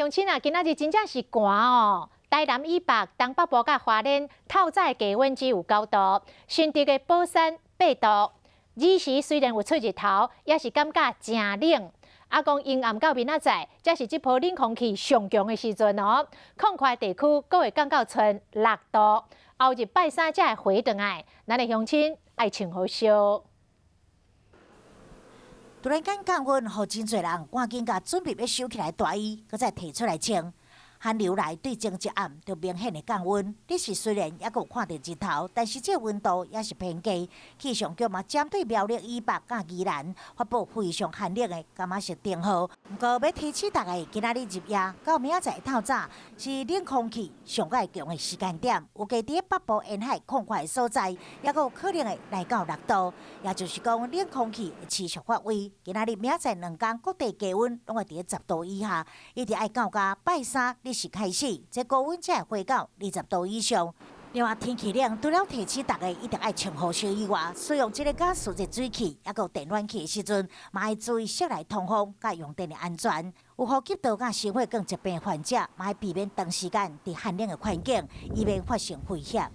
鄉親啊，今仔日真正是寒哦！台南以北、東北部佮花蓮，透早的低溫只有9度，新竹的寶山8度。爾時雖然有出日頭，也是感覺誠冷。啊，講陰暗到明仔載，才是這波冷空氣上強的時陣哦。曠闊地區閣會降到賰6度。後日拜三才會回轉來，咱的鄉親愛穿好少。突然間降溫，予真濟人趕緊共準備欲收起來大衣，閣再提出來穿。寒流來對前一暗就明顯的降溫。日時雖然猶閣有看著日頭，但是這溫度也是偏低。氣象局嘛針對苗栗以北佮宜蘭發布非常寒冷的柑仔色燈號。毋過欲提醒大家，今仔日入夜到明仔載透早是冷空氣上蓋強的時間點，預計佇北部沿海曠闊的所在，猶閣有可能會來到6度。也就是講，冷空氣會持續發威。今仔日明仔載兩工各地低溫攏會佇10度以下，一直愛到加拜三日時開始，這高溫才會回到20度以上。另外，天氣冷，除了提醒大家一定愛穿好衫以外，使用這个瓦斯熱水器，猶閣電暖氣的時陣，嘛愛注意室內通風佮用電的安全。有呼吸道佮心血管疾病患者，嘛愛避免長時間佇寒冷的環境，以免發生肺炎。